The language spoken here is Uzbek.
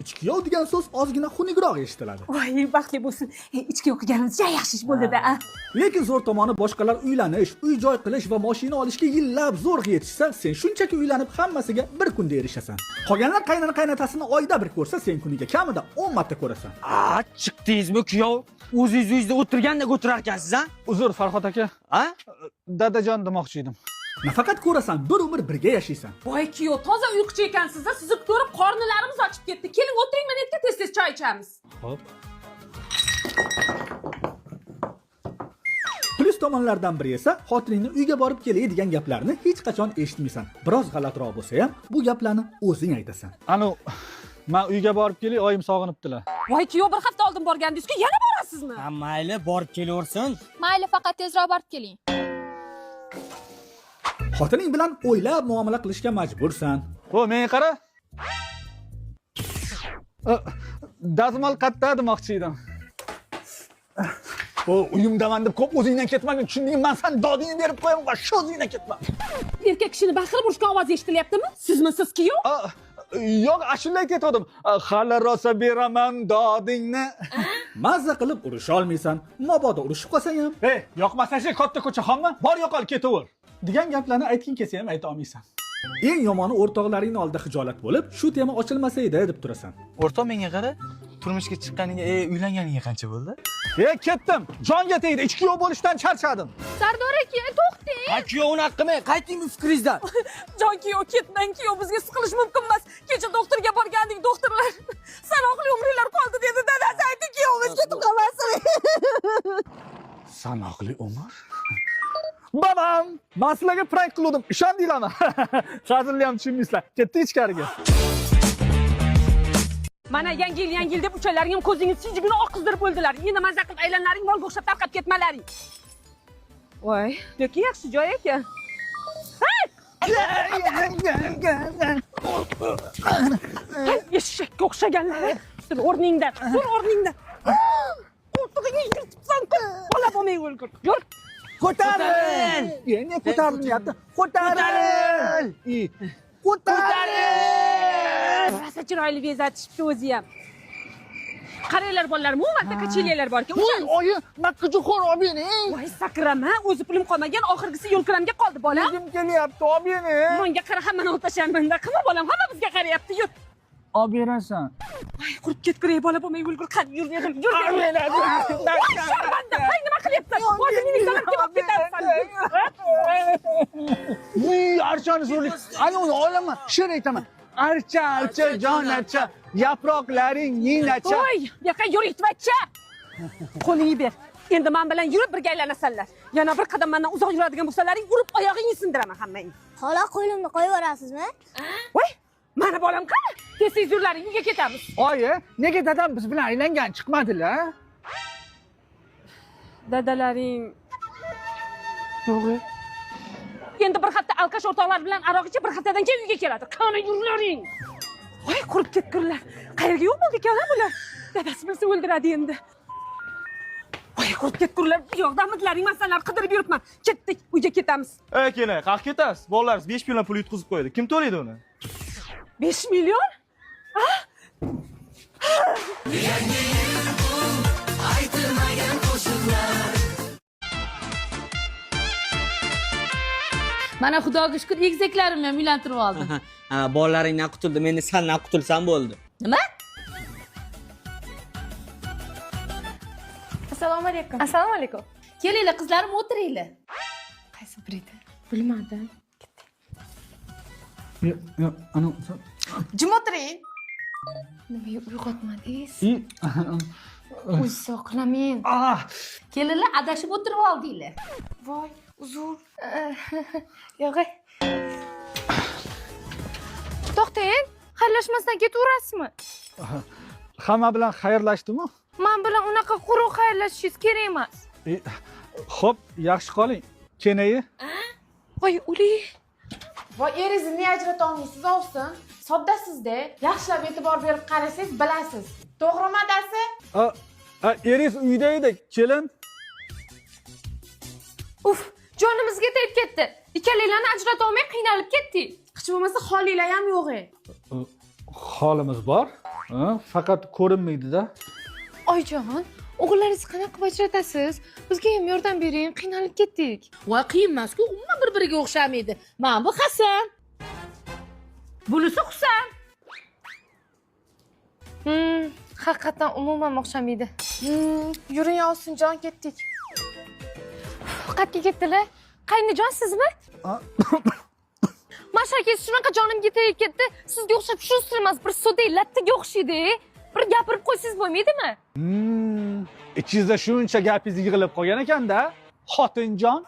Ichkuyov degan so'z ozgina xunukroq eshitiladi. Voy, baxtli bo'lsin. Ichki o'qiganimiz ja yaxshi ish bo'ldi-da. Lekin zo'r tomoni, boshqalar uylanish, uy-joy qilish va mashina olishga yillab zo'rg'a yetishsa, sen shunchaki uylanib hammasiga bir kunda erishasan. Qolganlar qaynona qaynotasini oyda bir ko'rsa, sen kuniga kamida 10 marta ko'rasan. A, chiqdingizmi kuyov? O'zingiz uyingizda o'tirgandek o'tirar ekansiz, a? Uzr, Farhod aka. A? Dadajon demoqchi edim. Nafaqat ko'rasan, bir umr birga yashaysan. Voy kuyov, toza uyquchi ekansiz-a. Sizni ko'rib qornilarimiz ochib ketdi. Keling, o'tiring, mana yerga tez-tez choy ichamiz. Xo'p. Plyus tomonlardan biri esa xotiningni uyga borib kelay degan gaplarni hech qachon eshitmaysan. Biroz g'alatiroq bo'lsa ham, bu gaplarni o'zing aytasan. Anu, men uyga borib kelay, oyim sog'inibdilar. Voy kuyov, bir hafta oldin borgandingiz-ku, yana borasizmi? Ha, mayli, borib kelaversin. Mayli, faqat tezroq borib keling. Xotining bilan o'ylab muomala qilishga majbursan. O, menga qara. Dazmol qatta demoqchi edim. O, uyimdaman deb ko'p o'zingdan ketmagin, tushundingmi? Men san dodingni berib qo'yaman, va shu o'zingdan ketma. Erkak kishini baqirib urishgan ovozi eshitilyaptimi? Sizmisiz kuyov? A, yo'q, ashula aytayotgandim. Hali rosa beraman dodingni. Mazza qilib urusha olmaysan. Mabodo urushib qolsang ham, Ey, yoqmasa katta ko'chaxonmi? Bor yo'qol ketaver. Degan gaplarni aytging kelsa ham ayta olmaysan. Eng yomoni o'rtoqlaringni oldida xijolat bo'lib, shu tema ochilmasa edi deb turasan. O'rtoq, menga qara, turmushga chiqqaniga, uylanganiga qancha bo'ldi? E, ketdim. Jonga tegdi. Ichki yo'q bo'lishdan charchadim. Sardor aka, to'xtang. Ha, kuyov, unaqa qilmang, qayting bu fikringizdan. Jon kuyov, ketmang kuyov, bizga siqilish mumkin emas. Kecha doktorga borgandik, doktorlar sanoqli umringlar qoldi dedi. Dadasi aytdi, kuyovimiz ketib qolmasin. Sanoqli umr. Babam, men sizlarga prank qiluvdim. Ishondinglarmi? Hazilni ham tushunmaysizlar. Ketdik ichkariga. Mana yangi yil, yangi yil deb uchalaring ham ko'zingiz sijigini oqizdirib o'ldilar. Endi maza qilib aylanlaring, molga o'xshab tarqab ketmalaring. Voy, lekin yaxshi joy ekan. Hay, eshakka o'xshaganlar. Tur o'rningdan, tur o'rningdan. Qo'ltig'ingni yirtibsan-ku. Bola bo'lmay o'lgur. Yur. Ko'taril! E, ne ko'tarilmayapti? Ko'taril! E, ko'taril! Rosa chiroyli bezatishibdi o'zi ham. Qaranglar bolalar, umuman kachelyalar bor ekan. Voy, oyi, makkajo'xori olib bering. Voy sakrama, o'zi pulim qolmagan, oxirgisi yo'lkiramga qoldi bolam. Yegim kelyapti, olib bering. Menga qara, hammani olib tashlayman-da. Qilma bolam, hamma bizga qarayapti. Yur. Olib berasan. Voy, qurib ketgur ey bola bo'lmay o'lgur. Qani yur dedim, yur dedim. Voy sharmanda, voy nima qilyapsan? Hozir meni sanab kelib ketarsan. Voy, archani zo'rlik. Ana uni olaman, she'r aytaman. Archa, archa, jon archa, yaproqlaring ninacha. Voy, bu yoqqa yur itvachcha. Qo'lingni ber. Endi men bilan yurib birga aylanasanlar. Yana bir qadam mendan uzoq yuradigan bo'lsalaring, urib oyog'ingni sindiraman hammangni. Xola, qo'limni qo'yib yuborasizmi? Voy, mana bolam qani? Tez tez yurlaring, uyga ketamiz. Oyi, nega dadam biz bilan aylangan chiqmadilar? Dadalaring To'g'ri. endi bir hafta alkash o'rtoqlar bilan aroq ichib, bir haftadan keyin uyga keladi. Qani yurlaring. Voy, qurib ketkurlar. Qayerga yo'q bo'ldi ekan bular? Dadasi bilsa o'ldiradi endi. Voy, qurib ketkurlar. Bu yoqdamidilaring, masalan, qidirib yuribman. Ketdik, uyga ketamiz. Ey, kelin, qayerga ketasiz? Bolalar 5 million pul yutqizib qo'ydi. Kim to'laydi uni? 5 million? Mana xudoga shukur, egizaklarimni ham uylantirib oldim. Ha, bolalaringdan qutuldim, endi sandan qutulsam bo'ldi. Nima? Assalomu alaykum. Assalomu alaykum. Kelinglar qizlarim, o'tiringlar. Qaysi biri edi? Bilmadim. Yo'q, yo'q, ana Jim o'tiring. Nimaga uyg'otmadingiz? O'zi qilamen. Ah, Kelinlar, adashib o'tirib oldinglar. Voy, uzr. Yo'q. To'xtang, xayrlashmasdan ketaverasizmi? Hamma bilan xayrlashdimi? Men bilan unaqa quruq xayrlashishingiz kerak emas. E, xo'p, yaxshi qoling. Kenayi. Voy, uli. Voy, eringizni niya ajrata olmaysiz, ovsin? Soddasizda, yaxshilab e'tibor berib qarasangiz bilasiz. To'g'rimi, adasi? A, a, eringiz uyda edi, kelin. Uf, jonimizga tegib ketdi. Ikkalanglarni ajrata olmay qiynalib ketdik. Hech bo'lmasa holinglar ham yo'q. Holimiz bor. Ha, faqat ko'rinmaydi-da. Oyijon, o'g'illaringizni qanaqa qilib ajratasiz? Bizga ham yordam bering, qiynalib ketdik. Voy, qiyin emas-ku, umuman bir-biriga o'xshamaydi. Mana bu Hasan. Bunisi Husan. Haqiqatdan umuman o'xshamaydi. Yuring ovsinjon, ketdik. Qayerga ketdilar? Qaynajon, sizmi? Masha aka, shunaqa jonimga tegib ketdi. Sizga o'xshab shu emas, bir soda lattaga o'xshaydi. Bir gapirib qo'ysangiz bo'lmaydimi? Ichingizda shuncha gapingiz yig'ilib qolgan ekanda, xotinjon.